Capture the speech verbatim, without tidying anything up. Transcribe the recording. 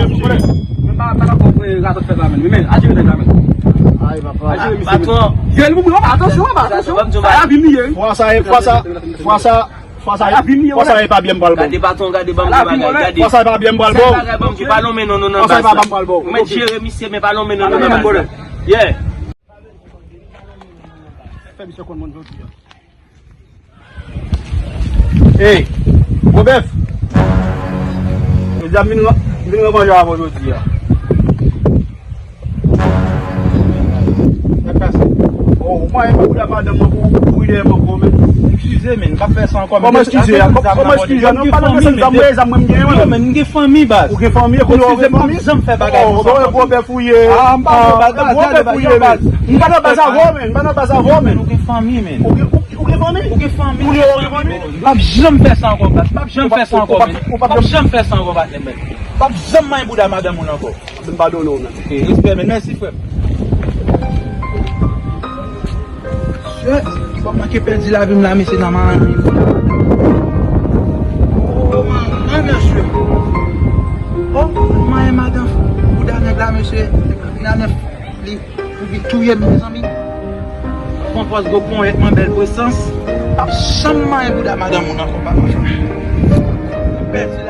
menm, cheri. Men pa, pa dakò pou ratat fèt la, men. Men, adjire nèg la, men. Ay, papa. Adjire misye, men. Patwon. Jere l pou mwen, papa, atansyon, papa, atansyon. Sa abim li ye, wi. Fwa sa, fwa sa, fwa sa, fwa sa, fwa sa e pa byen m pral bon. Gade patwon, gade banm bagay, gade. Fwa sa e pa byen m pral bon. Sèl bagay banm di, pa lonmen non nou nan baz la. Fwa sa e pa byen m pral bon. Ou mèt jere misye, men pa lonmen non nou nan baz la. Yeah. Fè misye konn moun jodi a. Ey, gwo bèf. Jodi a m vin, m vin ranmanje avè w jodi a. Sa k pase? Oh, ou pa wè bouda madanm mwen pou, pou ide m ankò, men. Eskize, men, m p ap fè sa ankò, men. Kòman eskize a? Kòman eskize a? Non, pa nan zam, mwen, zam mwen, m gen, mwen. Yo, men, m gen fanmi, baz. Ou gen fanmi, kounye a ou gen fanmi? Eskize, m p ap janm fè bagay konsa. Oh, gwo bèf ou ye. Ah, m pa nan baz, baz, gwo bèf ou ye, baz. M pa nan baz avè w, men. M pa nan baz avè w, men. Ou gen fanmi, men. Ou gen, ou, ou gen fanmi? Ou gen fanmi? Ou gen fanmi? M p ap janm fè sa ankò, baz. M p ap janm fè sa ankò, men. M p ap janm fè sa ankò, patnè, men. M p ap janm manyen bouda madanm moun ankò. M padone w, men. Ok, respè, men. Mèsi, frè m. Mesye, m p ap manke pèdi lavi m la, mesye, nan manyen bouda madanm. Oh, manman, mesye. Oh, manyen madanm bouda nèg la, mesye. Nèg la vin a nèf. Li, li touye m, mezanmi. Pran pòz gwo ponyèt, man, bèl presans. P ap janm manyen bouda madanm moun ankò, pa konsa. Pèdi